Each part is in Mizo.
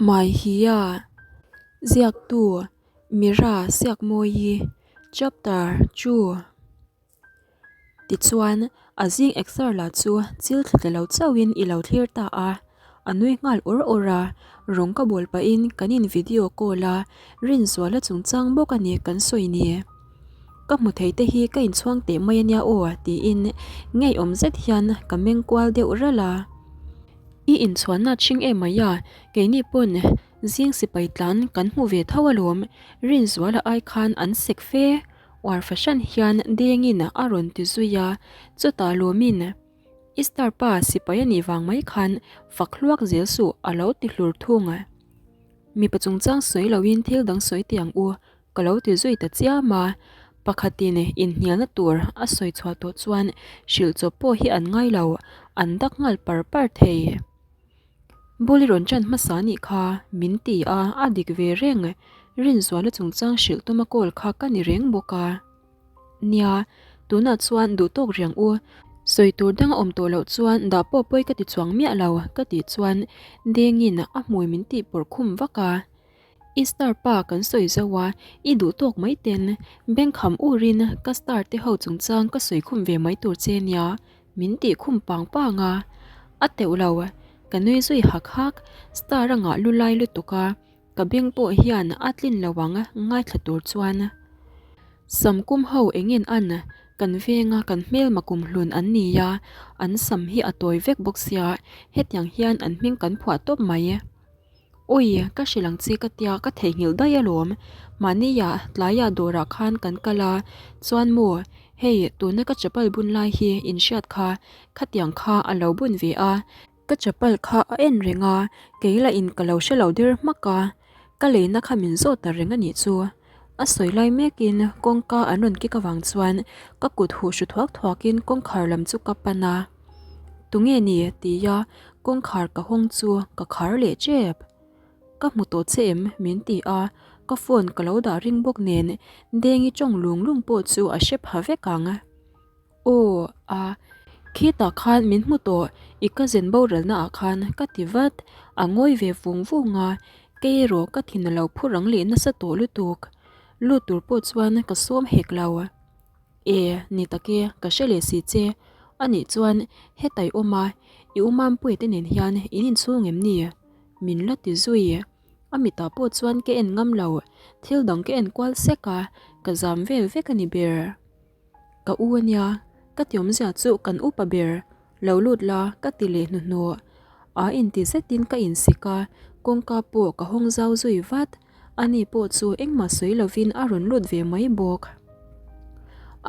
Maihia, Ziaktu, Mira Siakmawi, Chapter Chu. Tichuan, a zing exer lah chu chil thla tla lo chauhin i lo thlir ta a, a nui nghal awr awr a, rawng ka bawl pahin kan in video call a, Rinzuala chungchang bawk a ni kan sawi ni. Ka hmu thei te hi ka inchhuang teh mai a nia aw tiin ngeiawm zet hian ka meng kual deuh ralh a. I inchhuanna chhing em mai a, keini pawn zing sipai tlan kan hmu ve tho alawm, Rinzuala ai khan an sek fe, uar fahran hian dengin a rawn ti zui a, chutah lawmin I star pa sipai a nih vang mai khan fak hluak zel suh a lo ti hlur thung. Mipa chungchang sawi loin thil dang sawi teh ang u, Ka lo ti zui ta chiam a, pakhatin inhnialna tur a sawi chhuah tawh chuan hrilh chawp pawh hi an ngai lo, an dak nghal par par thei. Bul i rawn ṭan hmasa anih kha, min ti a, a dik ve reng, Rinzuala chungchang hrilh tuma call kha ka ni reng bawk a. Nia, tunah chuan duh tawk riang u, sawi tur dang a awm tawh loh chuan dah pawh pawi ka ti chuang miah lo, ka tih chuan Dengin a hmui min tih pawrh khum vak a. I star pa kan sawi zo a, i duh tawk mai ten bank ham urin ka star te ho chungchang ka sawi khum ve mai tur che nia, min tih khum pang pang a. A teuh lo, ka nui zui hak hak, star a ngah lu lai lutuk a, ka beng pawh hian a tlin lo ang ngaithla tur chuan. Sam kum ho engin an, kan venga kan hmelma kum hlun an ni a, an sam hi a tawi vek bawk sia, hetiang hian an hming kan phuah tawp mai. Awi, ka hrilh ang che ka tia ka theihnghilh daih alawm. Mahnia tlaiah dawrah khan kan kal a, chuan maw, hei tuna ka chapal bun lai hi in hriat kha, khatiang kha a lo bun ve a, ka chapal kha a en reng a, kei lah in ka lo hre lo der hmak a, ka leina kha min zawt ta reng a nih chu. A sawi lai mekin kawngka an rawn kik avang chuan ka kut huh hru thuak thuakin kawngkhar lam chu ka pan a. Tunge ni? tia kawngkhar ka hawng chu ka khar leh tep. Ka hmu tawh che em? min ti a, ka phone ka lo dah ring bawk nen Dengi tawng lung lung pawh chu a hre pha vek ang. Aw a, khitah khan min hmu tawh, i cousin boralna ah khan ka ti vat, a ngawi ve vung vung a, kei erawh ka thin a lo phur ang leh nasa tawh lutuk. Lut tur pawh chuan ka sawm hek lo. E, ni tak e, ka hre leh si che. Anih chuan hetai awm a, i u Mampuia te nen hian in inchhung em ni? Min la ti zui. A mitah pawh chuan ka en ngam lo, thil dang ka en kual sek a, ka zam vel vek a ni ber. Ka u ania, ka ti awmzia chu kan upa ber, lo lut la ka ti leh hnuhnawh. A inti zetin ka insik a, kawngka pawh ka hawng zau zui vat. Ani pawh chu engmah sawi lovin a rawn lut ve mai bawk.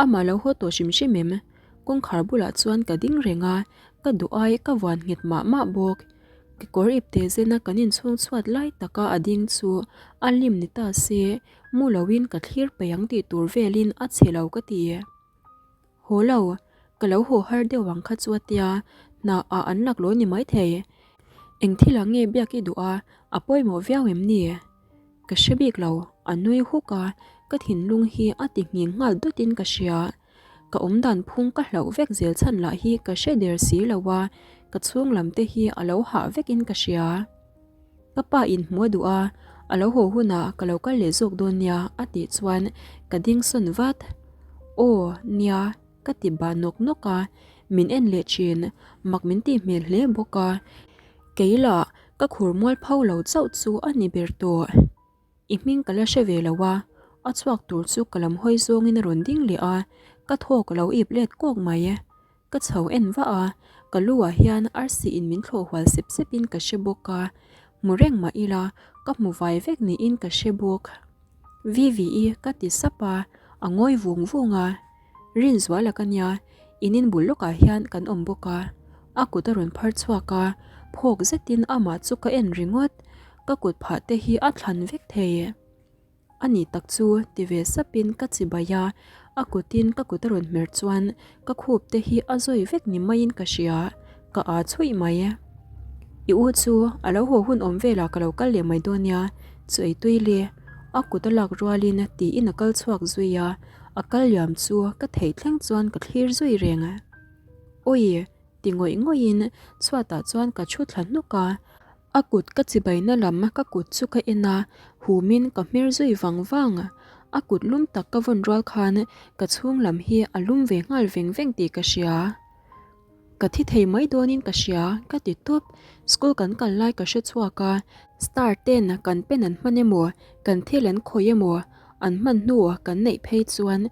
Amah lo haw tawh hrim hrim em? Kawngkhar bulah chuan ka ding reng a, ka duh ai ka vuan nghet mah mah bawk. Kekawr ipte zena kan inchhung chhuat lai taka a ding chu a lim ni ta se, mu loin ka thlir peih ang tih tur velin a che lo ka ti. Haw lo, ka lo haw har deuh ang kha chu a tia, hna ah an lak lo ni maithei. Eng thil ah nge biak i duh a, a pawimawh viau em ni? Ka hre bik lo, a nui huk a, ka thinlung hi a ti nghing nghal dawtin ka hria. Ka awmdan phung ka hlauh vek zel chhan lah hi ka hre der si lo a, ka chhung lam te hi a lo hah vekin ka hria. Ka pa in hmu a duh a, a lo haw hunah ka lo kal leh zawk dawn nia a tih chuan ka ding sawn vat. Aw, nia, ka ti bah nawk nawk a, min en leh thin, mak min tih hmel hle bawk a, kei lah ka khur mual pho lo chauh chu a ni ber tawh. I hming ka la hre ve lo a, a chhuak tur chu ka lam hawi zawngin a rawn ding leh a, ka thawk a lo ip let kawk mai. Ka chho en vah a, ka lu ah hian arsi in min thlawh hual sep sep in ka hre bawk a, hmu reng mah ila ka hmu vai vek niin ka hre bawk. Vivi-i ka ti sap a, a ngawi vung vung a. Rinzuala ka nia, in in bul lawkah hian kan awm bawk a. A kut a rawn phar chhuak a, phawk zetin amah chu ka en ringawt, ka kut phah te hi a thlan vek thei. A nih tak chu ti ve sapin ka chi baih a, a kutin ka kut a rawn hmer chuan ka khup te hi a zawi vek ni maiin ka hria, ka aa chhuih mai. I u chu a lo haw hun awm velah ka lo kal leh mai dawn nia, chu ei tui le, a kut a lak rualin tiin a kal chhuak zui a, a kal liam chu ka theih thleng chuan ka thlir zui reng. Awi! ti ngawih ngawihin chhuatah chuan ka thu thla hnuk a. A kut ka chibaina lam ka kut chu ka en a, humin ka hmer zui vang vang. A kut lum tak ka vawn rual khan ka chhung lam hi a lum ve nghal veng veng tih ka hria. Ka thi thei mai dawnin ka hria, ka ti tawp. School kan kal lai ka hre chhuak a, star ten kan pen an hman emaw, kan thil an khawih emaw, an hman hnu kan neih phei chuan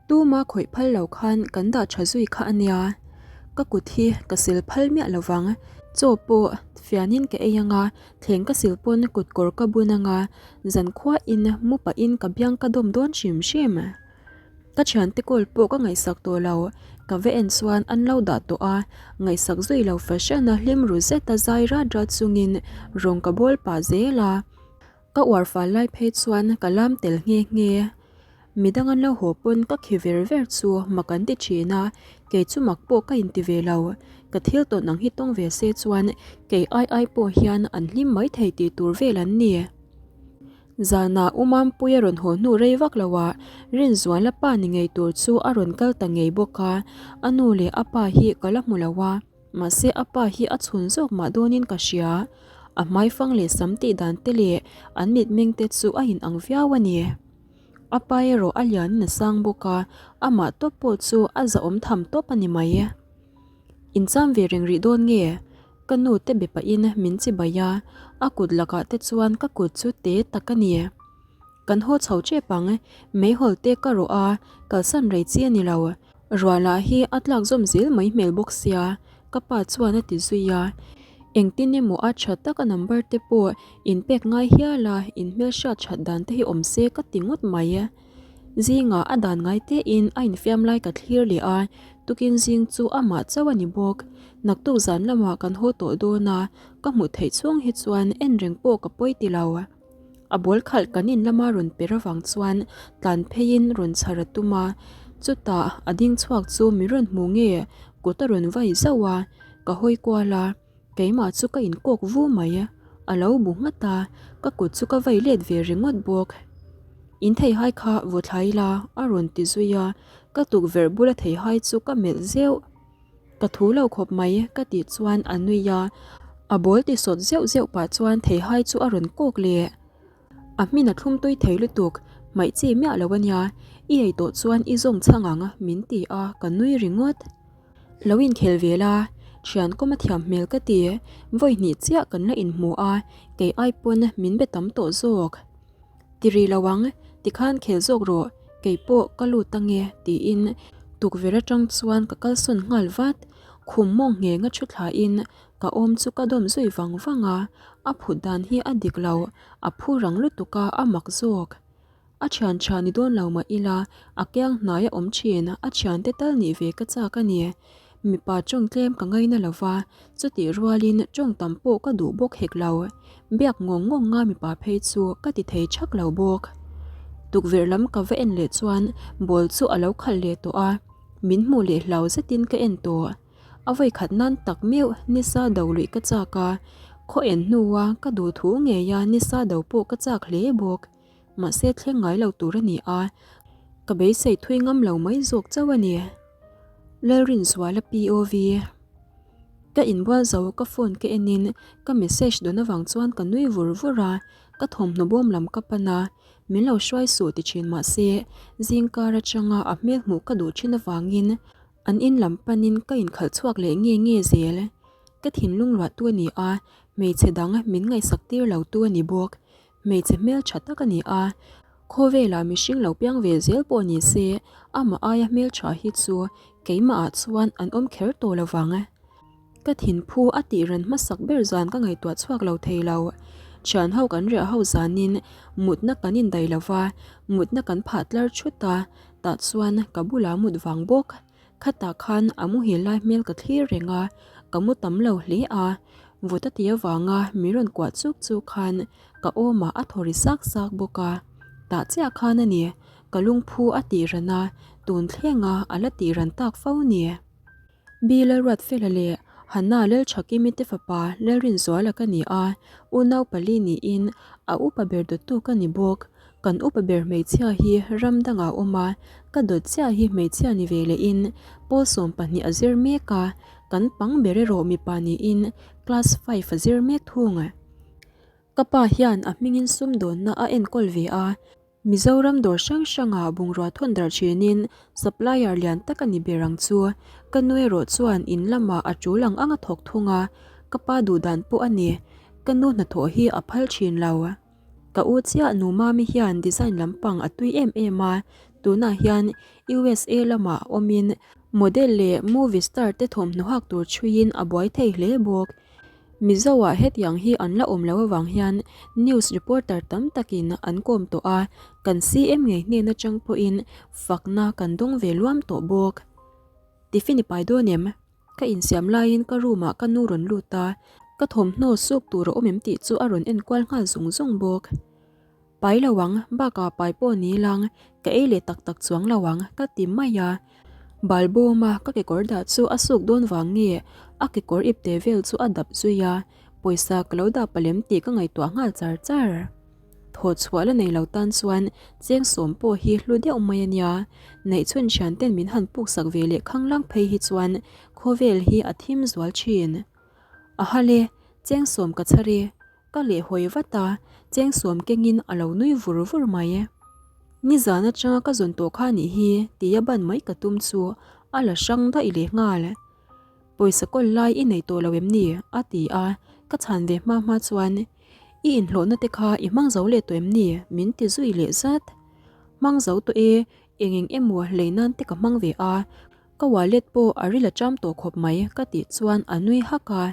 tuma khawih phal lo khan kan dah tha zui kha a nia. Ka kut hi ka sil phal miah lo vang. Chaw pawh fianin ka ei anga, thleng ka sil pawn kut kawr ka bun anga, zankhuain mu pahin ka biang ka dawm dawn hrim hrim. Ka thiante call pawh ka ngaihsak tawh lo, ka va en chuan an lo dah tawh a, ngaihsak zui lo fahran a hlim ru zet a zai rat rat chungin rawng ka bawl pah zel a, ka uar fal lai phei chuan ka lam tel nghe nghe. Midang an lo haw pawn ka khi ver ver chu mak an ti thin a, kei chu mak pawh ka inti ve lo, ka thil tawn ang hi tawng ve se chuan kei ai ai pawh hian an hlim mai thei tih tur vel an ni. Zanah U Mampuia rawn haw hnu rei vak lo ah Rinzuala pa ni ngei tur chu a rawn kal ta ngei bawk a, a nu leh a pa hi ka la hmu lo a, mahse a pa hi a chhun zawk mah dawnin ka hria. A hmaifang leh sam tih dan te leh an mitmeng te chu a inang viau a ni. A pa erawh a lianin a sang bawk a, amah tawp pawh chu a zahawm tham tawp a ni mai. Incham ve reng rih dawn nge? Ka nu te be pahin min chi bai a, a kut lakah te chuan ka kut chu te tak a ni. Kan haw chho tep ang, meihawl te ka rawh a, kalsan rei chi a ni lo. Ruah lah hi a tlak zawm zel mai hmel bawk sia, ka pa chuan a ti zui a. Engtin emaw a tha tak a number te pawh inpek ngai hial a, inhmelhriat that dan te hi awm se ka ti ngawt mai. Zingah a dan ngai tein a infiam lai ka thlir leh a, tukin zing chu amah chauh a ni bawk. Naktuk zan lamah kan haw tawh dawn a, ka hmuh theih chhung hi chuan en reng pawh ka pawi ti lo. A ball khalh kan in lama rawn per avang chuan tlan pheiin rawn chhar a tum a, chutah a ding chhuak chu mi rawn hmu nge kut a rawn vai zauh a, ka hawi kual a. Keimah chu ka inkawk vu mai, a lo bu nghat a, ka kut chu ka vei let ve ringawt bawk. In theihai kha vaw thlai la, a rawn ti zui a, ka tukverh bula theihai chu ka melh zeuh. Ka thu lo khawp mai, ka tih chuan a nui a, a bawl ti sawt zeuh zeuh pah chuan theihai chu a rawn kawk leh. A hmin a thlum tui thei lutuk, hmaih chi miah lo a nia, i ei tawh chuan i zawng chhang ang, min ti a, ka nui ringawt. Lo inkhel ve la, thian kawm a thiam hmel ka ti, vawi hnih chiah kan la inhmu a, kei ai pawn min be tam tawh zawk. Ti ri lo ang, tikhan khel zawk rawh, kei pawh ka lut ange tiin tukverh atang chuan ka kalsawn nghal vat, khum mawng nghenga thu thlain ka awm chu ka dawm zui vang vang a, a phut dan hi a dik lo, a phu rang lutuk a, a mak zawk. A thian tha ni dawn lo mah ila, a kiang hnai a awm thin, a thiante tal nih ve ka chak a ni. Mipa tawng tlem ka ngaina lo va, chutih rualin tawng tam pawh ka duh bawk hek lo. Biak ngawng ngawng nga mipa phei chu ka ti thei thak lo bawk. Tukverh lam ka va en leh chuan ball chu a lo khalh leh tawh a, min hmuh leh hlau zetin ka en tawh. A vawi khat nan tak meuh nisa do luih ka chak a, khaw en hnua ka duh thu ngeia nisa do pawh ka chak hle bawk. Mahse thleng ngai lo tur a ni a, ka beisei thui ngam lo mai zawk chauh a ni. Lalrinzuala POV Ka inbual zo ka phone ka enin ka message dawn avang chuan ka nui vur vur a, ka thawmhnaw bawm lam ka pan a, min lo hruai suh ti thin mahse zingkar atanga a hmel hmuh ka duh thin avangin an in lam panin ka inkhalh chhuak leh nge nge zel. Ka thinlung luahtu a ni a, hmeichhe dang min ngaihsak tir lo tu a ni bawk. Hmeichhe hmeltha tak a ni a, khawvelah mihring lo piang ve zel pawh ni se, amah aia hmeltha hi chu keimahah chuan an awm kher tawh lo vang. Ka thinphu a tih ran hmasak ber zan ka ngaihtuah chhuak lo thei lo. Thian ho kan riah ho zanin mutna kan indaih lo va, mutna kan phah tlar thut a, tah chuan ka bulah mut vang bawk. Khatah khan a muhil lai hmel ka thlir reng a, ka mu tam lo hle a. Vut a ti avanga min rawn kuah chuk chuk khan ka awmah a thaw ri sak sak bawk a. Tah chiah khan a ni, ka lungphu a tih ran a, tun thlenga a la tih ran tak fo ni. Bi Lalruatfela leh Hanna Lalthakimi te fapa Lalrinzuala ka ni a, unau pali niin a upa ber dawttu ka ni bawk. Kan upa ber hmeichhia hi ram dangah a awm a, ka dawt chiah hi hmeichhia ni ve lehin pawl 12 a zir mek a, kan pang ber erawh mipa niin class five a zir mek thung. Ka pa hian a hmingin sumdawnna a enkawl ve a, Mizoram dawr hrang hrangah bungrua thawn darh thinin supplier lian tak a ni ber ang chu. Ka nu erawh chuan in lamah a tul ang ang a thawk thung a, ka pa duhdan pawh a ni. Ka nu hnathawh hi a phal thin lo. Ka u chiah nu Mami hian design lampang a tui em em a, tunah hian USA lamah awmin model leh movie star te thawmhnaw hak tur chhuiin a buai thei hle bawk. Mizoah hetiang hi an la awm lo avang hian news reporter tam takin an kawm tawh a, kan CM ngei hnen atang pawhin fakna kan dawng ve luam tawh bawk. Tiffin i pai dawn em? Ka insiam laiin ka room ah ka nu rawn lut a, ka thawmhnaw suk tur a awm em tih chu a rawn enkual nghal zung zung bawk. Pai lo ang, bakah pai pawh ni lang, ka ei leh tak tak chuang lo ang, ka ti mai a. Bal bawma ka kekawr dah chu a suk dawn vang nge a kekawr ipte vel chu a dap zui a, pawisa ka lo dah palem tih ka ngaihtuah nghal char char. Thawh chhuah la nei lo tan chuan cheng sawm pawh hi hlu deuh mai a nia, neihchhun thian ten min han puksak ve leh khanglang phei hi chuan khawvel hi a thim zual thin. A hal e, cheng sawm ka chhar e, Ka leh hawi vat a, cheng sawm kengin a lo nui vur vur mai. Nizan atanga ka zawn tawh kha nih hi tia ban mai ka tum chu a la hrang daih leh nghal. Pawisa kawl lai i nei tawh lo em ni? a ti a, ka chhan ve hma hma chuan I inhlawhna te kha i hmang zo leh tawh em ni? min ti zui leh zat. Hmang zo tawh e, eng eng emaw lei nan te ka hmang ve a, ka wallet pawh a ril a cham tawh khawp mai ka tih chuan a nui hak a.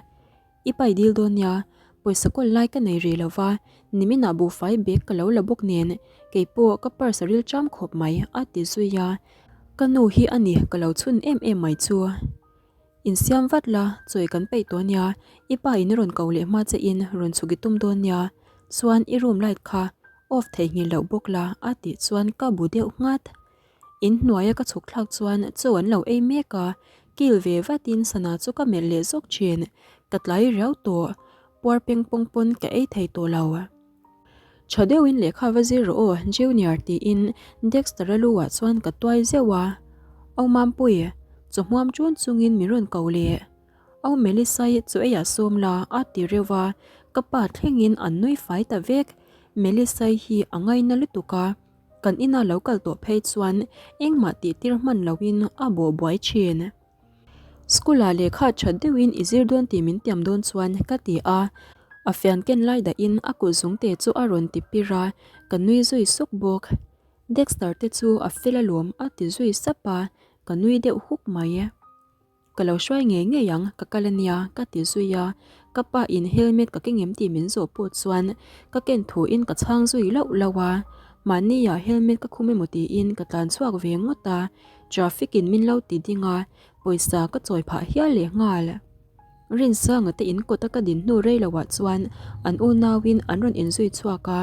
I pai dil dawn nia, pawisa kawl lai ka nei rih lo va, niminah buhfai bag ka lo la bawk nen, keipawh ka purse a ril cham khawp mai, a ti zui a. Ka nu hi a ni ka lo chhun em em mai chu. Insiam vat la, chawi kan peih tawh nia, i pa in rawn ko leh hma che in rawn chhuk i tum dawn nia, chuan i room light kha off theihnghilh loh bawk la, a tih chuan ka bu deuh nghat. In hnuaia ka chhuk thlak chuan chaw an lo ei mek a, kil ve vatin sana chu ka melh leh zawk thin. Ka tlai riau tawh, puar peng pawng pawn ka ei thei tawh lo. Tha deuhin lehkha va zir rawh aw Junior tiin Dexter-a lu ah chuan ka tuai zeuh a. Au Mampui, chaw hmuam ṭun chungin min rawn ko leh. Au Melissa-i chaw eiah sawm la a ti reuh a, ka pa thlengin an nui fai ta vek. Melissa-i hi a ngaina lutuk a. Kan ina lo kal tawh phei chuan engmah tih tir hman loin a bawh buai thin. School ah lehkha that deuhin i zir dawn tih min tiam dawn chuan ka ti a, a fian ken lai dahin a kut zungte chu a rawn ti pir a, ka nui zui suk bawk. Dexter te chu a fel alawm a ti zui sap a, ka nui deuh huk mai. Ka lo hruai ngei ngei ang, ka kal a nia, ka ti zui a. Ka pa in helmet ka keng em tih min zawh pawh chuan ka ken thu in ka chhang zui lauh lauh a. Mahni ah helmet ka khum emaw tiin ka tlan chhuak ve ngawt a, traffic in min lo ti ding a, pawisa ka chawi phah hial leh nghal. Rinsanga te in kawt a ka din hnu rei lo ah chuan an unau in an rawn inzui chhuak a,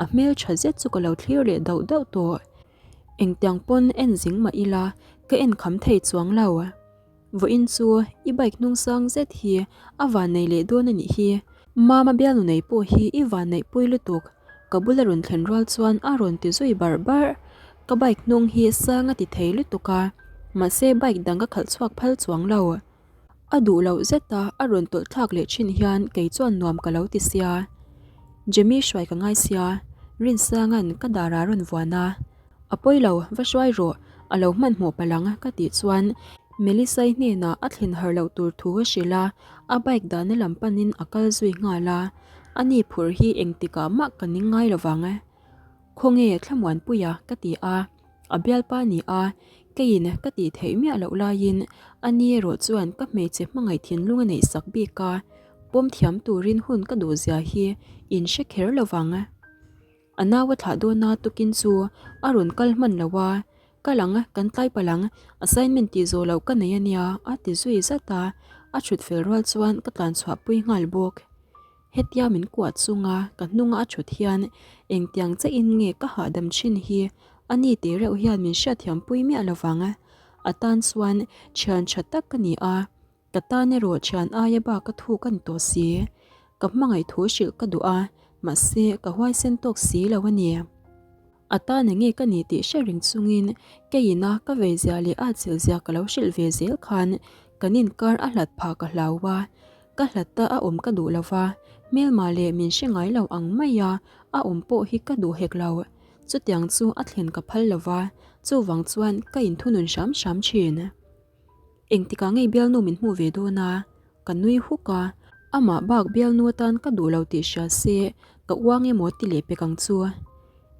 a hmel tha zet chu ka lo thlir leh dauh dauh tawh. Engtiang pawn en zing mah ila ka en kham thei chuang lo. Vawiin chu i bike hnung sang zet hi a vanneih leh dawn a nih hi. Mama bialnu nei pawh hi i vanneih pui lutuk. Ka bula rawn thlen rual chuan a rawn ti zui barh barh. Ka bike hnung hi sang a ti thei lutuk a, mahse bike dang ka khalh chhuak phal chuang lo. A duh loh zet a, a rawn tawlh thlak leh thin hian kei chuan nuam ka lo ti sia. Jimmy hruai ka ngai sia, Rinsanga'n ka darah rawn vuan a. A pawi lo, va hruai rawh, a lo hmanhmawh palh ang ka tih chuan Melissa-i hnenah a thlen harh loh tur thu a hrilh a, a bike dahna lam panin a kal zui nghal a. Ani phurh hi engtikah mah ka ning ngai lovang. Khawnge Thlamuanpuia ka ti a, a bialpa ni a, keiin ka tih theih miah loh laiin a ni erawh chuan ka hmeichhe hmangaih thinlung a neih sak bik a, pawm thiam turin hun ka duh zia hi in hre kher lo vang. A nau a thlah dawna tukin chu a rawn kal hman lo a, kal ang kan tlai palh ang, assignment tih zawh loh ka nei a nia a ti zui zat a, a thut fel rual chuan ka tlan chhuahpui nghal bawk. Hetia min kuah chunga ka hnunga a thut hian engtiang chiahin nge ka hahdam thin hi a ni tih reuh hian min hriatthiam pui miah lovang. A tan chuan thian tha tak ka ni a, ka tan erawh thian aia bak ka thuk a ni tawh si. Ka hmangaih thu hrilh ka duh a, mahse ka huaisen tawk si lo a ni. A tan enge ka ni tih hre reng chungin keiin a ka vei zia leh a chilh zia ka lo hrilh ve zel khan kan inkar a hlat phah ka hlau a, ka hlat ta a awm ka duh lo va, Hmelma leh min hre ngai lo ang maia a awm pawh hi ka duh hek lo. Chutiang chu a thlen ka phal lo va, chuvang chuan ka inthunun hram hram thin. Engtikah ngei bialnu min hmuh ve dawn a? Ka nui huk a, amah bak bialnu atan ka duh lo tih hria se ka uang emaw ti leh pek ang chu.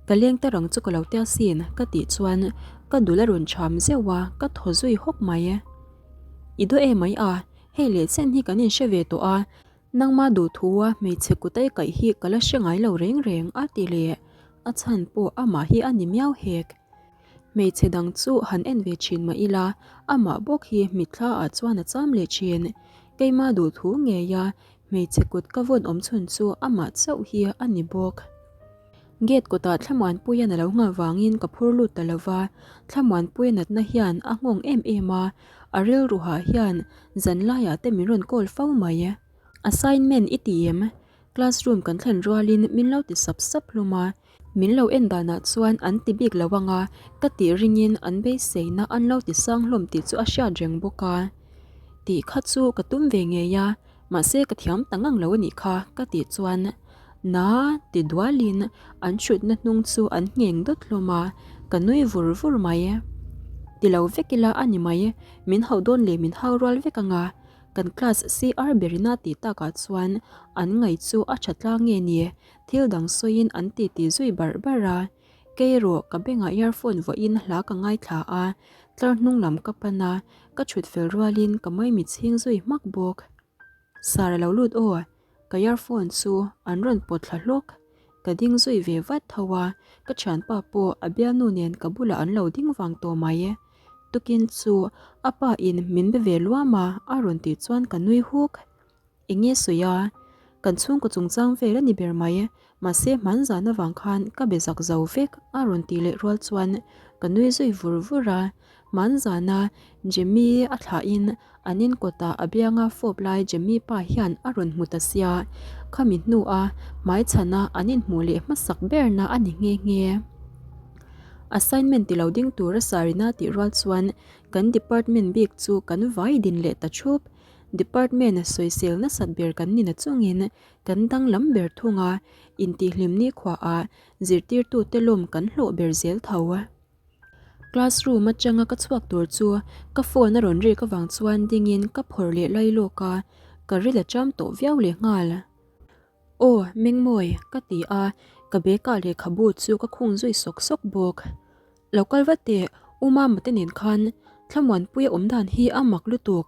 Ka leng ta rang chu ka lo tia sin ka tih chuan ka dul a rawn cham zeuh a, ka thaw zui hawk mai. I daw em mai a, hei leh chen hi kan inhre ve tawh a, nangma duhthua hmeichhe kut a i kaih hi ka la hre ngai lo reng reng a ti leh, a chhan pawh amah hi a ni miau hek. Hmeichhe dang chu han en ve thin mah ila, amah bawk hi mitthla ah chuan a cham leh thin. Keima duhthu ngeia hmeichhe kut ka vawn awm chhun chu amah chauh hi a ni bawk. Gate kawtah Thlamuanpuian a lo nghah vangin ka phur lut ta lova, Thlamuanpuia natna hian a nghawng em em a, a rilruhah hian zanlaiah te min rawn call fo mai. Assignment i ti em? Classroom kan thlen rualin min lo ti sap sap hlawm a, min lo en danah chuan an ti bik lo anga ka tih ringin an beiseina an lo ti sang hlawm tih chu a hriat reng bawk a. Tih kha chu ka tum ve ngei a, mahse ka thiam ta ngang lo a nih kha ka tih chuan na ti dualin an hrutna hnung chu an ngheng dawt hlawm a, ka nui vur vur mai. Ti lo vek ila a ni mai, min hauh dawn leh min hau rual vek anga Kan class CR berina tih takah chuan an ngaih chu a tha tlang nge ni, thil dang sawiin an titi zui barh barh a. Kei erawh ka bengah earphone vawiin hla ka ngaithla a, tlar hnung lam ka pan a, ka chhut fel rualin ka maimi chhing zui hmak bawk. Sir a lo lut aw, Ka earphone chu an rawn pawt thla hlawk. Ka ding zui ve vat tho a, ka thianpa pawh a bialnu nen ka bulah an lo ding vang tawh mai. Tukin chu a pa in min be ve luam a, a rawn tih chuan ka nui huk. Eng nge sawi a? Kan chhungkaw chungchang vel a ni ber mai, mahse hman zan avang khan ka be zak zo vek a rawn tih leh rual chuan ka nui zui vur vur a. Hmanzana Jimmy a thlahin an in kawtah a bianga fawp lai Jimmy pa hian a rawn hmu ta sia, khami hnua hmaichhana an inhmuh leh hmasak berna a ni nghe nghe. Assignment ti lo ding tura Sarina tih rual chuan kan department bik chu kan vai din leh ta thup. Department sawisel nasat ber kan ni na chungin kan danglam ber thung a, intihhlim nikhuaah zirtirtute lawm kan hlawh ber zel tho. Classroom atanga ka chhuak tur chu ka phone a rawn rik avang chuan dingin ka phawrh leh lai lawk a, ka ril a cham tawh viau leh nghal. Aw Mengmawi ka ti a, ka bag ah lehkhabu chu ka khung zui sawk sawk bawk. Lo kal vat teh, U Mama te nen khan Thlamuanpuia awm dan hi a mak lutuk.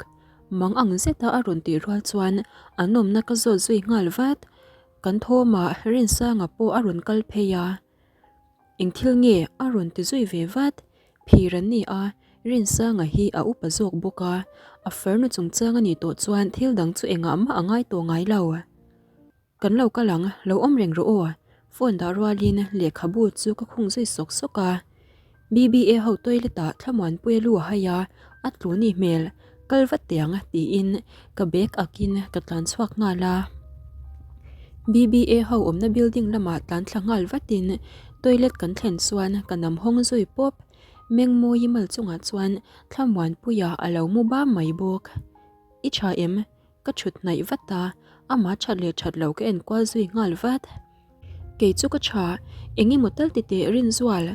Mang ang zeta a rawn tih rual chuan an awmna ka zawt zui nghal vat. Kan thawmah Rinsanga pawh a rawn kal phei a. Eng thil nge a rawn ti zui ve vat? Phir an ni a, Rinsanga hi a upa zawk bawk a, a farnu chungchang a nih tawh chuan thil dang chu engah mah a ngai tawh ngai lo. Kan lo kal ang, lo awm reng rawh aw, phone dah rualin lehkhabu chu ka khung zui sawk sawk a. BBA ho toilet ah Thlamuanpuia lu a hai a, a tlu ni hmel, kal vat teh ang tiin ka bag akin ka tlan chhuak nghal a. BBA ho awmna building lamah tlan thla nghal vatin toilet kan thlen chuan ka nam hawng zui pawp. Mengmawi mal chungah chuan Thlamuanpuia a lo mu bam mai bawk. I tha em? Ka thut hnaih vat a, amah that leh that lo ka en kual zui nghal vat. Kei chu ka tha, eng emaw tal ti teh Rinzual,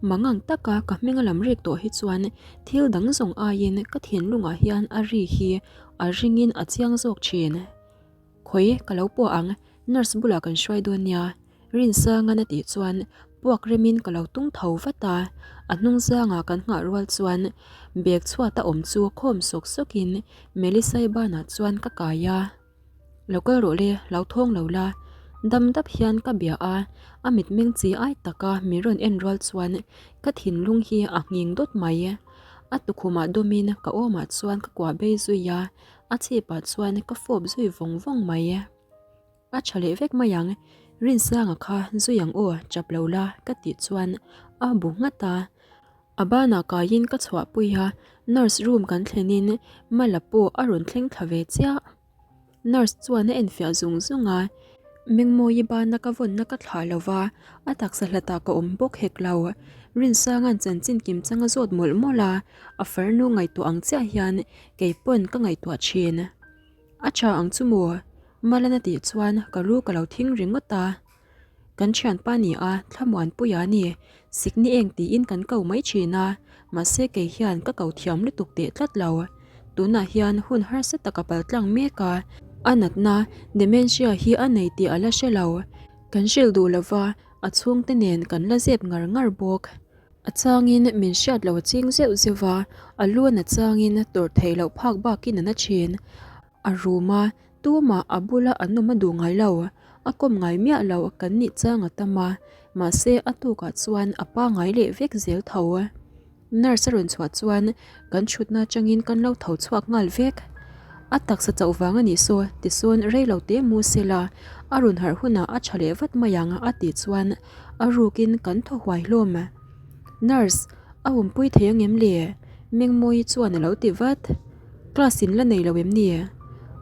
mangang taka ka hming a lam rik tawh hi chuan thil dang zawng aiin ka thinlungah hian a ri hi a ringin a chiang zawk thin. Khawi ka lo puah ang, nurse bulah kan hruai dawn nia, Rinsangan a tih chuan puak remin ka lo tung tho vat a, a hnung zangah kan nghah rual chuan bag chhuat a awm chu khawm sawk sawkin Melisai banah chuan ka kai a. Lo kal rawh le, lo thawng lo la. Dam dap hian ka bia a, a mitmeng chi ai taka min rawn en rual chuan ka thinlung hi a nghing dawt mai. A tukhumah dawmin ka awmah chuan ka kuah bei zui a, a chhipah chuan ka fawp zui vawng vawng mai. A tha leh vek mai ang, Rinsanga kha zui ang aw, chap lo la ka tih chuan a bu nghat a. A banah kaiin ka chhuahpui a, nurse room kan thlenin Mala pawh a rawn thleng thla ve chiah. Nurse chuan a enfiah zung zung a, Mengmawi bana ka vawnna ka thlah lo va, a taksa hlatah ka awm bawk hek lo. Rinsanga'n chanchin kim chang a zawt mawlh mawlh a, a farnu ngaihtuah ang chiah hian kei pawn ka ngaihtuah thin. A tha ang chu maw? Malan a tih chuan ka lu ka lo thing ringawt a. Kan thianpa ni a, Thlamuanpuia a ni. Sikni eng tiin kan ko mai thin a, mahse kei hian ka ko thiam lutuk teh tlat lo. Tunah hian hun harsa tak a paltlang mek a, a natna dementia hi a nei tih a la hre lo. Kan hrilh duh lova, a chhungte nen kan la zep ngar ngar bawk. A changin min hriat lo a ching zeuh zeuh va, a lu a na changin tawrh theih loh phak bakin a na thin. A rum a, tumah a bula an awm a duh ngai lo, a kawm ngai miah lo kan nih chang a tam a, mahse a tukah chuan a pangai leh vek zel tho. Nurse a rawn chhuah chuan kan thutna atangin kan lo tho chhuak nghal vek. A taksa chauh vang a nih saw tisawn rei lo te mu sela a rawn harh hunah a tha leh vat mai ang a tih chuan a rukin kan thaw huai hlawm. Nurse, a awmpui thei ang em le? Mengmawii chuan a lo ti vat. Class in la nei lo em ni?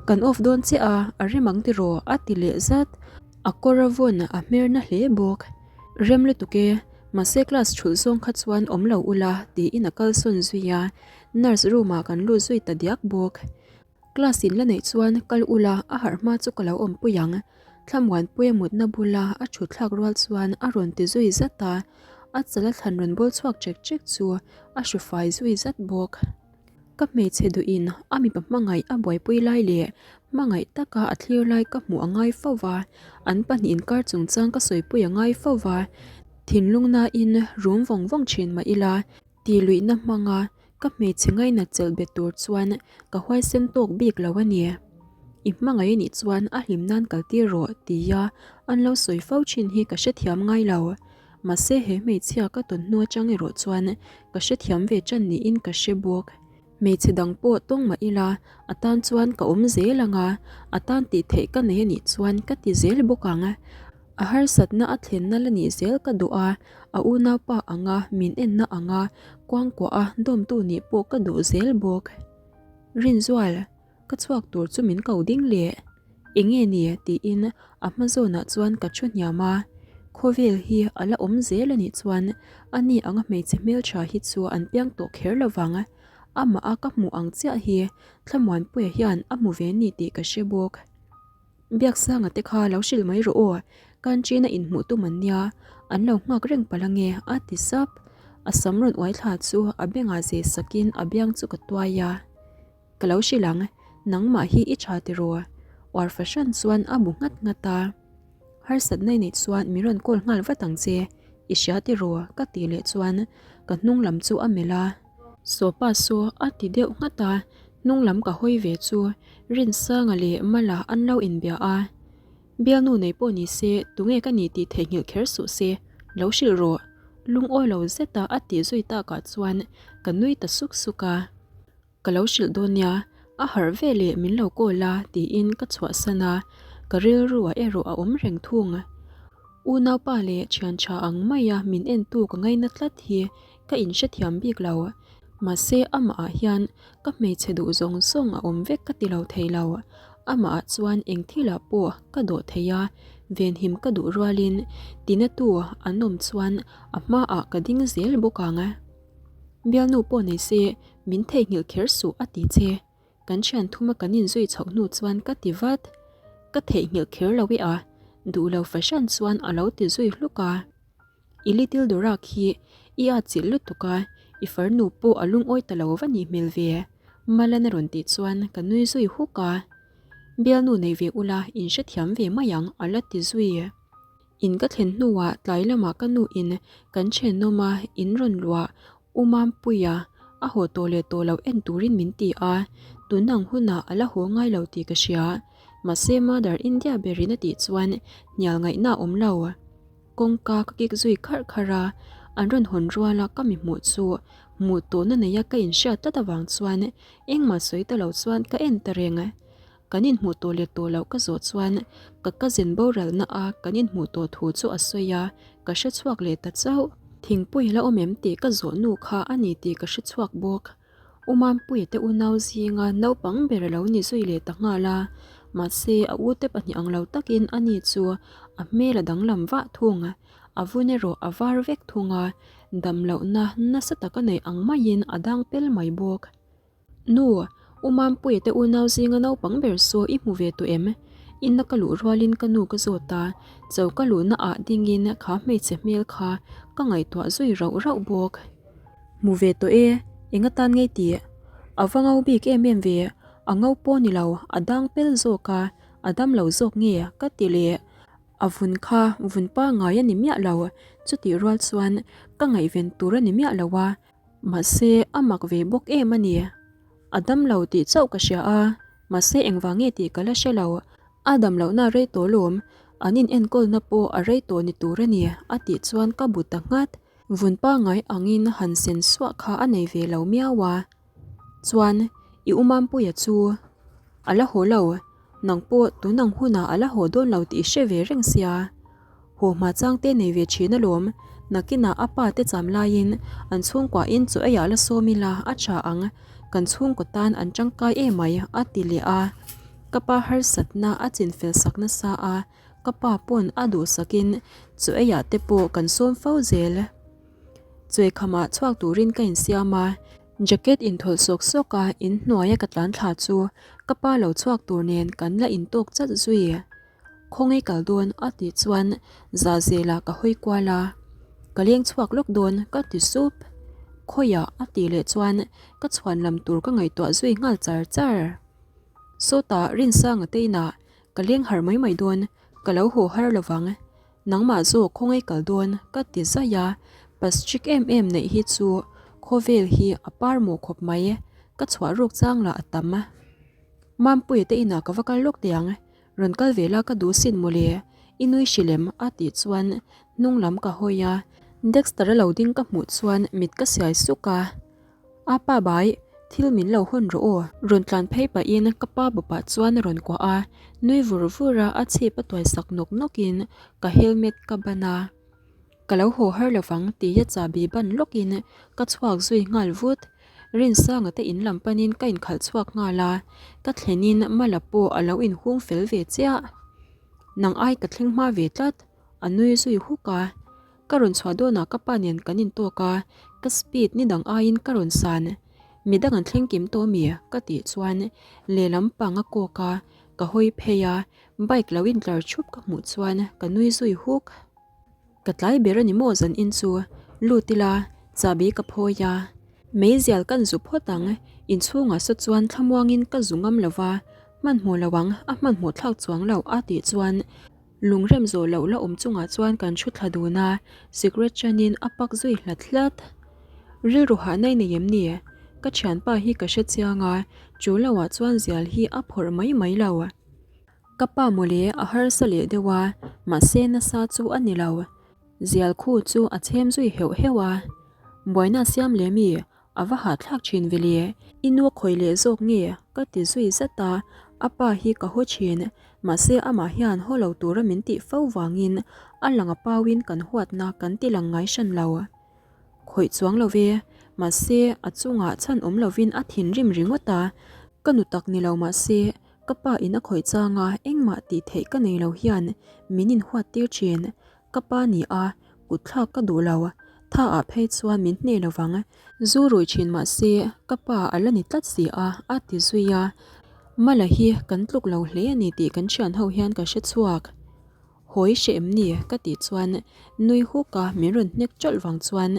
Kan off dawn chiah a, a rem ang tiraw? a ti leh zat. A kawr a vawn a hmer na hle bawk. Rem lutuk e, mahse class thulh zawng kha chuan awm lo ula tiin a kalsawn zui a, nurse room ah kan lut zui ta diak bawk. Class in la neih chuan kal ula a harh hma chu ka lo awmpui ang. Thlamuanpuia mutna bula a thut thlak rual chuan a rawn ti zui zat a, a chala thlan rawn bawl chhuak chek chek chu a hru fai zui zat bawk. Ka hmeichhe duhin a mipa hmangaih a buaipui lai leh hmangaih taka a thlir lai ka hmuh a ngai fo va, an pahnih inkar chungchang ka sawipui a ngai fo va, thinlung nain rum vawng vawng thin mah ila tih luihna hmanga ka hmeichhe ngainat chelh bet tur chuan ka huaisen tawk bik lo a ni. I hmangaih a nih chuan a hlim nan kal tir rawh tia an lo sawi fo thin hi ka hrethiam ngai lo. Mahse he hmeichhia ka tawn hnu atang erawh chuan ka hrethiam ve tan niin ka hre bawk. Hmeichhe dang pawh tawng mah ila a tan chuan ka awm zel ang a, a tan tih theih ka nei anih chuan ka ti zel bawk ang. A harsatna a thlenna la nih zel ka duh a, a unaupa anga min enna anga kuangkuah a dawmtu nih pawh ka duh zel bawk. Rinzual. Ka chhuak tur chu min ko ding leh. Enge ni? tiin a hma zawnah chuan ka thu hniam a. Khawvel hi a la awm zel a nih chuan ani anga hmeichhe hmeltha hi chu an piang tawh kher lo vang. Amah a ka hmuh ang chiah hi Thlamuanpuia hian a hmu ve ni tih ka hre bawk. Biaksanga te kha lo hrilh mai rawh aw, Kanchina inhmuh tum an nia, an lo nghak reng palh ange a ti sap. A sam rawn uai thla chu a bengah zeh sakin a biang chu ka tuai a. Ka lo hrilh ang, nangmah hi i tha tiraw? Uar fahran chuan a bu nghat nghat a. Harsatna i neih chuan min rawn call nghal vat ang che, i hria tiraw? Ka tih leh chuan ka hnung lam chu a melh a. Sawpa saw a ti deuh nghat a, hnung lam ka hawi ve chu Rinsanga leh Mala an lo inbia a. Bialnu nei pawh ni se tunge ka ni tih theihnghilh kher suh se, lo hrilh rawh. Lungawi lo zeta a tih zui takah chuan ka nui ta suk suk a. Ka lo hrilh dawn nia, a harh ve leh min lo call a tiin ka chhuahsan a, ka rilru ah erawh a awm reng thung. Unaupa leh thian tha ang maia min entu ka ngaina tlat hi ka inhrethiam bik lo. Mahse amah ah hian ka hmeichhe duh zawng zawng a awm vek ka ti lo thei lo. Amah ah chuan eng thil ah pawh ka dawh thei a, venhim ka duh rualin tinatu an awm chuan a hmaah ka ding zel bawk ang. Bialnu pawh nei se min theihnghilh kher suh a ti che. Kan thian thuma kan inzui chhoh hnu chuan ka ti vat. Ka theihnghilh kher lo e a, duh lo fahran chuan a lo ti zui hluk a. I little Dora khi i at chilh lutuk a, i farnu pawh a lungawi ta lo va nih hmel ve. Malan a rawn tih chuan ka nui zui huk a. Bialnu nei ve ula in hrethiam ve mai ang a la ti zui. In ka thlen hnuah tlai lamah ka nu in kan thenawm a in rawn luah U Mampuia a haw tawh leh tawh loh en turin min ti a, tun ang hunah a la haw ngai lo tih ka hria. Mahse Mother India berin a tih chuan hnial ngaihna a awm lo. Kawngka ka kik zui kharh kharh a, an rawn hawn ruala ka mi hmuh chu hmuh tawhna neia ka inhriat tlat avang chuan engmah sawi ta lo chuan ka en ta reng. Kan inhmuh tawh leh tawh loh ka zawh chuan ka cousin boralna a kan inhmuh tawh thu chu a sawi a, ka hre chhuak leh ta chauh. Thingpui la awm em tih ka zawh nu kha a ni tih ka hre chhuak bawk. U Mampuia te unau zinga naupang ber a lo ni zui leh ta nghal a, mahse a ute pahnih ang lo takin a ni chu a hmel a danglam vah thung. A vun erawh a var vek thung a, damlohna nasa taka nei ang maiin a dang pel mai bawk. Nu, U Mampuia te unau zinga naupang ber saw i hmu ve tawh em? Inna ka luh rualin ka nu ka zawt a, choka luhna ah dingin kha hmeichhe hmel kha ka ngaihtuah zui rauh rauh bawk. Hmu ve tawh e, eng atan ngei tih? A va ngo bik em em ve, a ngo pawh ni lo, a dang pel zawk a, a dam lo zawk nge ka ti leh. A vun kha vun pangngai a ni miah lo, chutih rual chuan ka ngaihven tur a ni miah lo a, mahse a mak ve bawk em a ni. A dam lo tih chauh ka hria a, mahse engvang nge tih ka la hre lo. A dam lohna a rei tawh lawm, an in enkawlna pawh a rei tawh ni tur a ni a tih chuan ka bu ta nghat. Vun pangngai angin han sen suah kha a nei ve lo miau a. Chuan i u Mampuia chu a la haw lo, nang pawh tun ang hunah a la haw dawn lo tih i hre ve reng sia. Haw hma chang te nei ve thin alawm, nakinah a pa te cham laiin an chhungkuahin chaw eiah la sawm ila a tha ang, kan chhungkaw tan an tangkai emai a ti leh a. Ka pa harsatna a chinfel sak nasa a, ka pa pawn a duhsakin chaw eiah te pawh kan sawm fo zel. Chawikhamah chhuak turin ka insiam a, jacket inthawlh sawk sawk a inhnuaia ka tlan thla chu ka pa lo chhuak tur nen kan la intawk chat zui. Khawngaih kal dawn a tih chuan za zelah ka hawi kual a, ka leng chhuak lawk dawn ka ti sup. Khawiah a tih leh chuan ka chhuan lam tur ka ngaihtuah zui nghal char char. Sawtah Rinsanga te inah ka leng harh mai mai dawn, ka lo haw har lovang. Nangmah zawk khawngaih kal dawn ka ti zaih a, pastrick em em neih hi chu khawvel hi a par mawh khawp mai, ka chhuah ruk chang lah a tam. Mampuia te inah ka va kal lawk teh ang, rawn kal ve la ka duh sin mawle, i nui hrilh em? a tih chuan hnung lam ka hawi a, Dexter-a lo ding ka hmuh chuan mit ka siai suk a. A pa bai, thil min lo hawn rawh aw. Rawn tlan phei pahin ka pa bawpah chuan a rawn kuah a, nui vur vur a a chhip a tuai sak nawk nawkin ka helmet ka ban a. Ka lo haw har lovang tia chahbi ban lawkin ka chhuak zui nghal vut. Rinsanga te in lam panin ka inkhalh chhuak nghal a, ka thlenin Mala pawh a lo inhung fel ve chiah. Nang ai ka thleng hma ve tlat, a nui zui huk a. Ka rawn chhuah dawnah ka pa nen kan intawk a, ka speed ni dang aiin ka rawn san. Midang an thleng kim tawh mi? ka tih chuan lehlam pang a kawk a, ka hawi phei a, bike lo intlar thup ka hmuh chuan ka nui zui huk. Ka tlai ber a ni maw zan in chu? Lut ila, chahbi ka phawi a. Meizial kan zu phawt ang, inchhungah saw chuan thlamuangin ka zu ngam lo va, hmanhmawh lo ang, a hmanhmawh thlak chuang lo a tih chuan Lungrem zawh loh la awm chungah chuan kan thu thla dun a, cigarette chanin a pak zui hlat hlat. Rilru hahna i nei em ni? Ka thianpa hi ka hre chiang a, chu loah chuan zial hi a phawrh mai mai lo. Ka pa mawle a harsa leh deuh a, mahse nasa chu a ni lo. Zial khu chu a chhem zui heuh heuh a. Buaina siam leh mi? A va hahthlak thin ve le, i nu a khawih leh zawk nge? ka ti zui zat a, a pa hi ka haw thin, mahse amah hian haw lo tura min tih fo vangin a lang a pauin kan huatna kan ti lang ngai hran lo. Khawih chuang lo ve, mahse a chungah chhan awm lovin a thinrim ringawt a, ka nu tak ni lo mahse ka pa in a khawih changa engmah tih theih ka nei lo hian min inhuat tir thin, Ka pa ni a, kut thlak ka duh lo. Tha ah phei chuan min hneh lo vang. Zu rui thin mah se, ka pa a la ni tlat si a, a ti zui a. Mala hi kan tluk lo hle a ni tih kan thian ho hian ka hre chhuak. Hawi hreh em ni? ka tih chuan nui huk a min rawn hnek tawlh vang chuan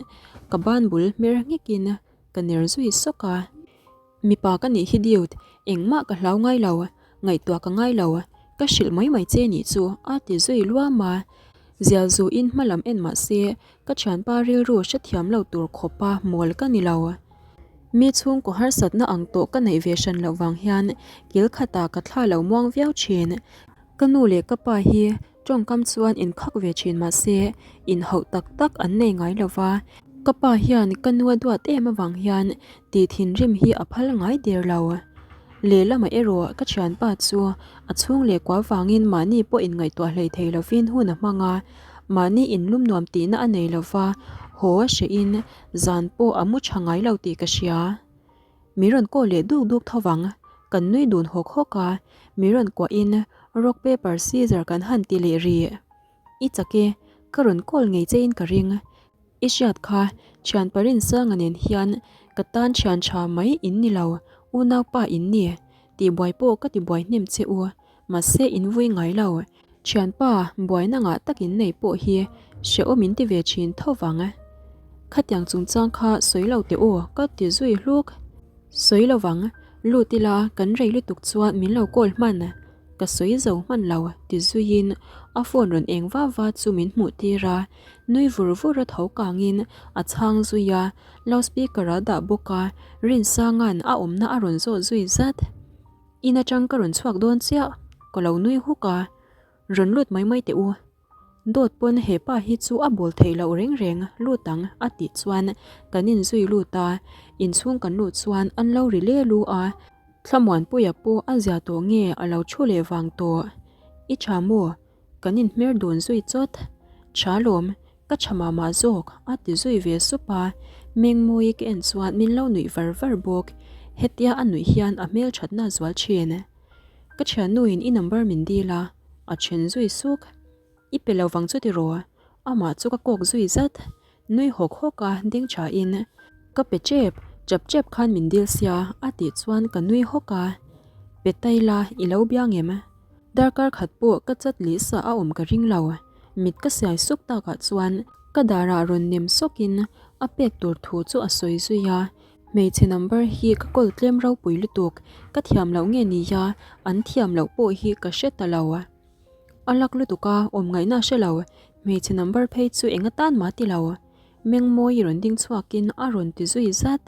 ka ban bul hmer nghekin ka ner zui sawk a. Mipa ka nih hi dude, engmah ka hlau ngai lo, ngaihtuah ka ngai lo, ka hrilh mai mai che nih chu a ti zui luam a. Zial zuin hma lam en mah se ka thianpa rilru hrethiam lo tur khawpa mawl ka ni lo. Mi chhungkaw harsatna ang tawh ka neih ve hran loh vang hian kil khatah ka thla lo muang viau thin. Ka nu leh ka pa hi Tawngkam chuan inkhak ve thin mahse inhauh tak tak an nei ngai lo va, ka pa hian ka nu a duat em avang hian tih thinrim hi a phal ngai der lo. Lehlamah erawh ka thianpa chu a chhung leh kua vangin mahni pawh inngaihtuah hlei thei lovin hun a hmang a, mahni inlum nuam tihna a nei lo va, haw a hrehin zan pawh a mu tha ngai lo tih ka hria. Mi rawn kaw leh duk duk tho vang, kan nui dun hawk hawk a, mi rawn kuahin rock paper scissor kan han ti leh rih. I chak e, ka rawn call ngei chein ka ring. I hriat kha, thian Parinsanga nen hian ka tan thian tha mai in ni lo, unaupa in ni. Tihbuai pawh ka tibuai hnem che u. Mahse in vui ngai lo. Thianpa, buaina ngah tak in nei pawh hi hrehawm in ti ve thin tho vang. Khatiang chungchang kha sawi lo teh u ka ti zui hluk. Sawi lo vang, lut ila kan rei lutuk chuan min lo call hman. Ka sawi zo hman lo ti zuiin a phone rawn eng va va chu min hmuh tir a, nui vur vur a tho kangin a chhang zui a, loudspeaker a dah bawk a, Rinsanga'n a awmna a rawn zawh zui zat. In atang ka rawn chhuak dawn chiah, ka lo nui huk a, rawn lut mai mai teh u. Dawt pawn he pa hi chu a bawl theih loh reng reng lut ang a tih chuan kan inzui lut a, inchhung kan luh chuan an lo ri le lu a, Thlamuanpuia pawh a zia tawh nge a lo thu leh vang tawh. I tha maw? Kan inhmer dun zui chawt. Tha lawm, ka tha mah mah zawk a ti zui ve sup a, Mengmawii ka en chuan min lo nuih var var bawk. Hetia a nuih hian a hmelthatna a zual thin. Ka thiannuin i number min dil a, a then zui suk. I pe lo vang chu tiraw? Amah chu ka kawk zui zat. Nui hawk hawk a ding tha in, Ka pe tep, chap chep khan min dil sia a tih chuan ka nui hawk a. Pe tai la, i lo bia ngem? Darkar khat pawh ka chat lih sa a awm ka ring lo. Mit ka siai suk takah chuan ka darah rawn nem sawkin a pek tur thu chu a sawi zui a. Hmeichhe number hi ka kawl tlem ropui lutuk, ka thiam loh nge nia, an thiam loh pawh hi ka hre ta lo. A lak lutuk a, awm ngaihna a hre lo, hmeichhe number phei chu eng atan mah ti lo. Mengmawi rawn ding chhuakin a rawn ti zui zat.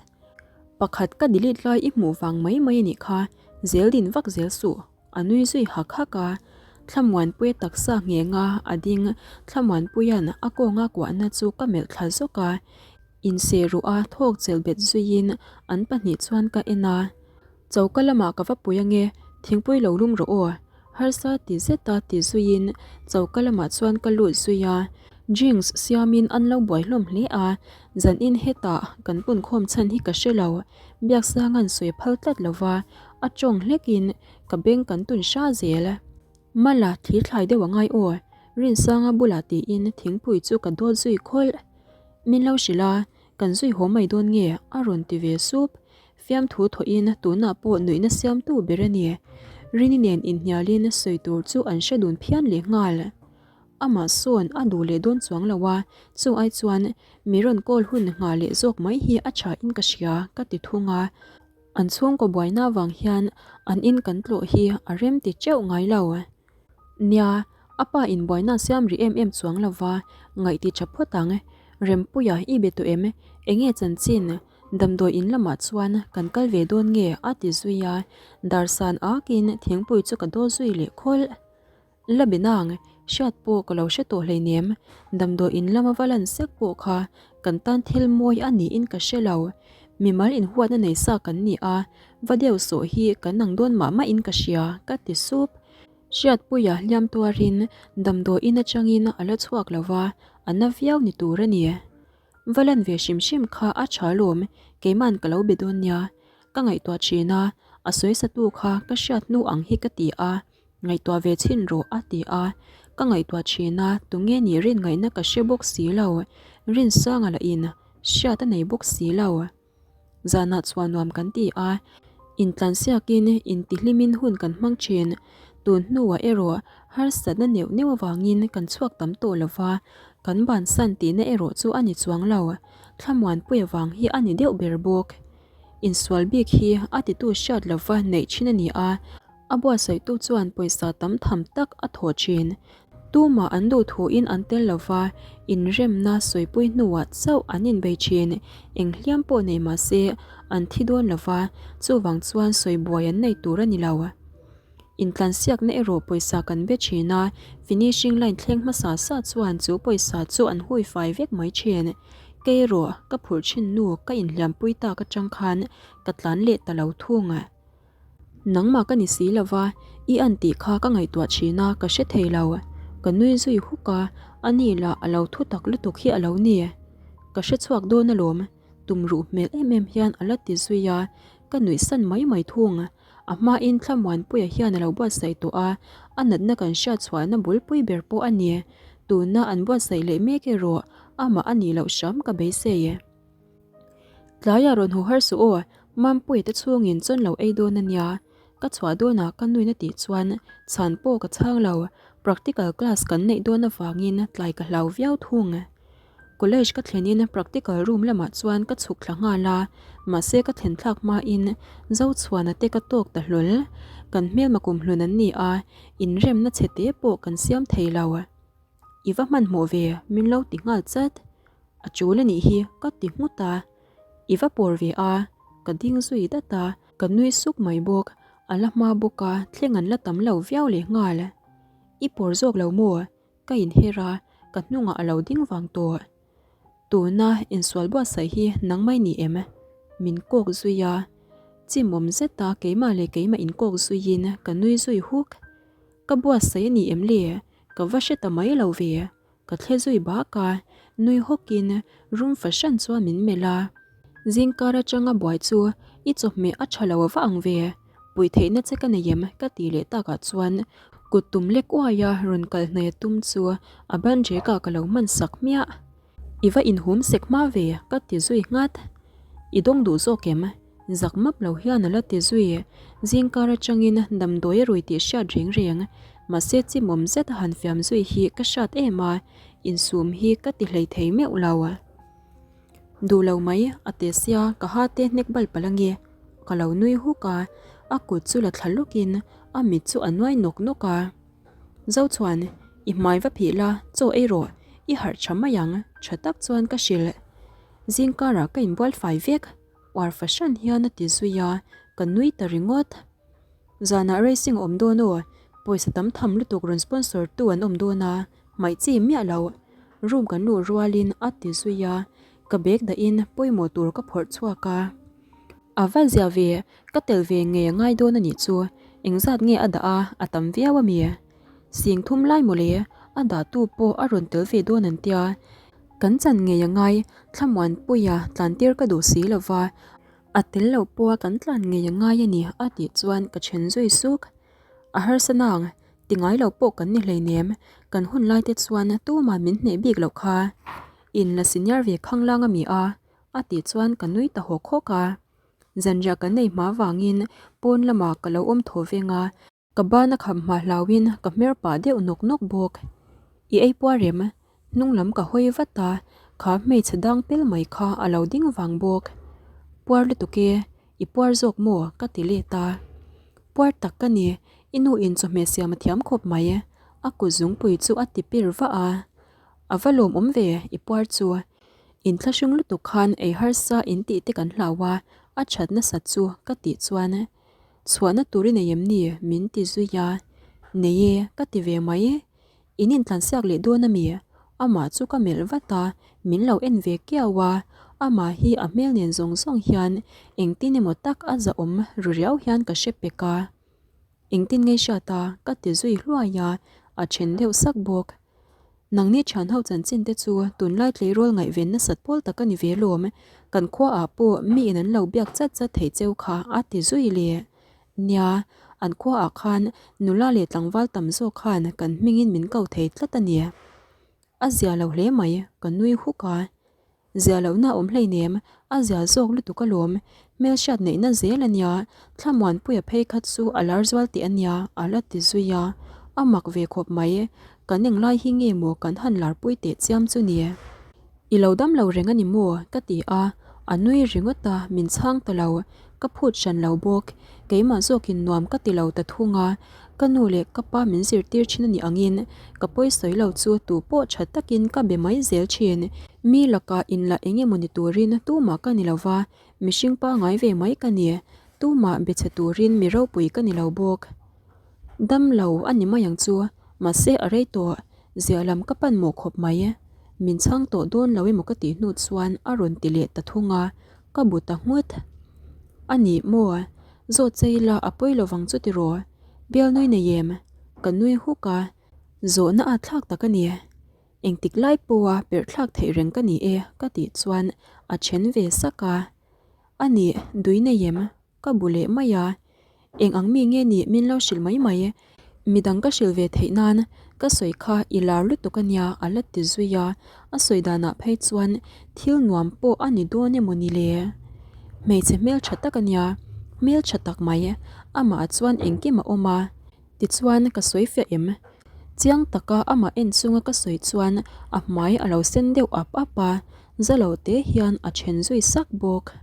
Pakhat ka delete lai i hmuh vang mai mai a nih kha, zel din vak zel suh, a nui zui hak hak a. Thlamuanpuia taksa nghenga a ding, Thlamuanpuia'n a kawnga kuahna chu ka melh thla zawk a. Inseh ruh a thawk chelh bet zuiin an pahnih chuan ka en a. Choka lamah ka va pui ange, thingpui lo lum rawh aw. Harsa ti zeta ti zuiin choka lamah chuan ka lut zui a. Drinks siamin an lo buai hlawm hle a, zanin hetah kan punkhawm chhan hi ka hre lo. Biaksanga'n sawi phal tlat lova, a tawng hlekin ka beng kan tun hra zel. Mala thli thlai deuh a ngai aw, Rinsanga bulah tiin thingpui chu ka dawt zui khawlh. Min lo hrilh a, kan zui haw mai dawn nge a rawn ti ve sup. Fiamthu thawhin tunah pawh nuihna siamtu ber a ni. Rini nen inhnialin sawi tur chu an hre dun phian leh nghal. Amah sawn a duh leh dawn chuang lo a, chu ai chuan mi rawn call hun nghah leh zawk mai hi a tha in ka hria ka ti thung a. An chhungkaw buaina vang hian an in kan tlawh hi a rem ti teuh ngai lo. Nia, a pa in buaina siam rih em em chuang lo va, ngaih ti tha phawt ang. Rempuia i be tawh em? Enge chanchin? Damdawi in lamah chuan kan kal ve dawn nge? a ti zui a, darsan akin thingpui chu ka dawl zui leh khawlh. La be nang, hriat pawh ka lo hre tawh hleinem, damdawi in lama va lan sek pawh kha kan tan thil mawi a niin ka hre lo. Mimal inhuatna nei sa kan ni a, va deuh sawh hi kan ang dawn mah mahin ka hria, ka ti sup. Hriatpuia hliam tuarin damdawi in atangin a la chhuak lo va, a na viau ni tur a ni. Va lan ve hrim hrim kha a tha lawm, keima'n ka lo be dawn nia. Ka ngaihtuah thin a, a sawisatu kha ka hriat hnu ang hi ka ti a, Ngaihtuah ve chhin rawh a ti a, ka ngaihtuah thin a, tunge nih rin ngaihna ka hre bawk si lo, Rinsanga lah in hriat a nei bawk si lo. Zanah chhuah nuam kan ti a, intlansiakin intihlimin hun kan hmang thin, tun hnuah erawh harsatna neuh neuh avangin kan chhuak tam tawh lo va, kan bansan tihna erawh chu a ni chuang lo, thlamuanpui avang hi a ni deuh ber bawk. Insual bik hi a titu hriat lova neih thin a ni a, A buatsaihtu chuan pawisa tam tham tak a thawh thin. Tumah an duh thuin an tel lo va, inremna sawipui hnuah chauh an inbei thin. Eng hliam pawh nei mah se, an thi dawn lo va, chuvang chuan sawi buai an nei tur a ni lo. Intlansiakna erawh pawisa kan be thin a, finishing line thleng hmasa sa chuan chu pawisa chu an hui fai vek mai thin. Kei erawh ka phurh thin nu ka inhliampui tak atang khan ka tlan leh ta lo thung. Nangmah ka ni si lo va, i an tih kha ka ngaihtuah thin a, ka hre thei lo. Ka nui zui huk a, a ni lah a lo thu tak lutuk hi a lo ni. Ka hre chhuak dawn alawm, tum ruh hmel em em hian a la ti zui a, ka nuih san mai mai thung. A hmain Thlamuanpuia hian a lo buatsaih tawh a, a natna kan hriat chhuahna bulpui ber pawh a ni. Tuna an buatsaih leh mek erawh amah a nih loh hram ka beisei. Tlaiah rawn haw har suh aw, Mampuia te chhungin chawn lo ei dawn a nia. Ka chhuah dawnah ka nuin a tih chuan chhan pawh ka chhang lo, practical class kan neih dawn avangin tlai ka hlau viau thung. College ka thlenin practical room lamah chuan ka chhuk thla nghal a, mahse ka thlen thlak hmain Zochhuana te ka tawk ta hlawl. Kan hmelma kumhlun an ni a, inremna chhe te pawh kan siam thei lo. I va hmanhmawh ve, min lo ti nghal chat. A tul a nih hi, ka ti nghut a. I va pawr ve a, ka ding zui dat a. Ka nui suk mai bawk, a la hma bawk a, thleng an la tam lo viau leh nghal. I pawr zawk lo maw? Ka inher a, ka hnungah a lo ding vang tawh. Tuna insual buatsaih hi nang mai ni em? Min kawk zui a, chimawm zeta keimah leh keimah inkawk zuiin ka nui zui huk. Ka buatsaih a ni em le? Ka va hre ta mai lo ve. Ka thle zui bak a, nui hawkin rum fahran chuan min melh a. Zingkar atanga buai chu i chawhmeh a tha lo va ang ve, puih theihna che ka nei em ka tih leh takah chuan kut tum lek uaia rawn kal hnaih a tum chu a ban rek ah ka lo hman sak hmiah. I va inhum sek hma ve ka ti zui nghat. I dawng duh zawk em? Zak map lo hian a la ti zui. Zingkar atangin damdawi a rui tih hriat reng reng. Mahse chimawm zet a han fiam zui hi ka hriat em a, insum hi ka ti hlei thei meuh lo. Duh lo mai, a ti sia ka ha te hnek bal palh ange. Ka lo nui huk a, a kut chu la thla lawkin a mit chu a nuai nawk nawk a. Zochuan, i hmai va phih la, chaw ei rawh, i harh tha mai ang, tha tak chuan ka hrilh. Zingkarah ka inbual fai vek. Uar fahran hian a ti zui a, ka nui ta ringawt. Zanah racing a awm dawn aw, pawisa tam tham lutuk rawn sponsor tu an awm dawn a, hmaih chi miah loh. Room kan luh rualin a ti zui a, ka bag dahin pawimawh tur ka phawrh chhuak a. A va zia ve, ka tel ve ngei a ngai dawn a nih chu, engzat nge a dah a, a tam viau a mi? Sing thum lai mawle, a dahtu pawh a rawn tel ve dawn an tia. Kan chan ngei a ngai, Thlamuanpuia tlantir ka duh si lo va, a tel lo pawha kan tlan ngei a ngai a ni a tih chuan ka then zui suk. A harsa nang, ti ngai lo pawh kan ni hleinem, kan hun lai te chuan tumah min hneh bik loh kha. In la senior ve khanglang a mi a, a tih chuan ka nui ta hawk hawk a. Zanriah kan nei hma vangin pawn lamah ka lo awm thaw veng a. Ka ban a kham hma hlauhin ka hmer pah deuh nawk nawk bawk. I ei puar em? Hnung lam ka hawi vat a, kha hmeichhe dang pel mai kha a lo ding vang bawk. Puar lutuk e, i puar zawk maw? ka ti let a. Puar tak ka ni, i nu in chawhmeh siam a thiam khawp mai. A kut zungpui chu a ti pir vah a. A va lawmawm ve, i puar chu. Inthlahrung lutuk khan ei harsa in tih te kan hlau a, a that nasat chu ka tih chuan. Chhuahna tur i nei em ni? min ti zui a. Nei e, ka ti ve mai. In intlansiak leh dawn a mi? Amah chu ka melh vat a, min lo en ve kiau a. Amah hi a hmel nen zawng zawng hian engtin emaw tak a zahawm ru riau hian ka hre pek a. Engtin nge hriat a? ka ti zui hluai a, a then deuh sak bawk. Nangni thian ho chanchin te chu tunlai tleirawl ngaihven nasat pawl tak a ni ve lawm, kan khua ah pawh mi in an lo biak chat chat thei cheu kha a ti zui le. Nia, an khua ah khan nula leh tlangval tam zawk khan kan hming in min ko thei tlat a ni. A zia lo hle mai, ka nui huk a. Zia lohna awm hleinem, a zia zawk lutuk alawm, hmelhriat neihna zel a nia, Thlamuanpuia phei kha chu a lar zual teh a nia, a la ti zui a, a mak ve khawp mai, kan englai hi nge maw kan han larpui teh chiam chu ni? I lo dam lo reng a ni maw? ka ti a, a nui ringawt a, min chhang ta lo, ka phut hran lo bawk, keimah zawkin nuam ka ti lo ta thung a, Ka nu leh ka pa min zirtir thin a nih angin ka pawi sawi lo chu tu pawh tha takin ka be mai zel thin. Mi lakah inla eng emaw ni turin tumah ka ni lo va, mihring pangai ve mai ka ni. Tumah be chhe turin mi ropui ka ni lo bawk. Dam lo a ni mai ang chu, mahse a rei tawh, zia lam ka pan mawh khawp mai. Min chhang tawh dawn lo emaw ka tih hnu chuan a rawn ti leh ta thung a, ka bu ta nghut. A ni maw? Zawt che ila a pawi lovang chu tiraw? Bial nui nei em? Ka nui huk a, zawhna a thlak tak a ni. Engtik lai pawha perh thlak theih reng ka ni e ka tih chuan a then ve sak a. A nih, dui nei em? Ka bu leh mai a. Eng ang mi nge nih min lo hrilh mai mai. Midang ka hrilh ve theih nan ka sawi kha i lar lutuk a nia a la ti zui a, a sawi danah phei chuan thil nuam pawh a ni dawn emaw ni le? Hmeichhe hmeltha tak a nia. Hmeltha tak mai, amah chuan engkim a awm a, tichuan ka sawi fiah em? Chiang taka amah en chunga ka sawi chuan a hmai a lo sen deuh ap ap a, za lo te hian a then zui sak bawk.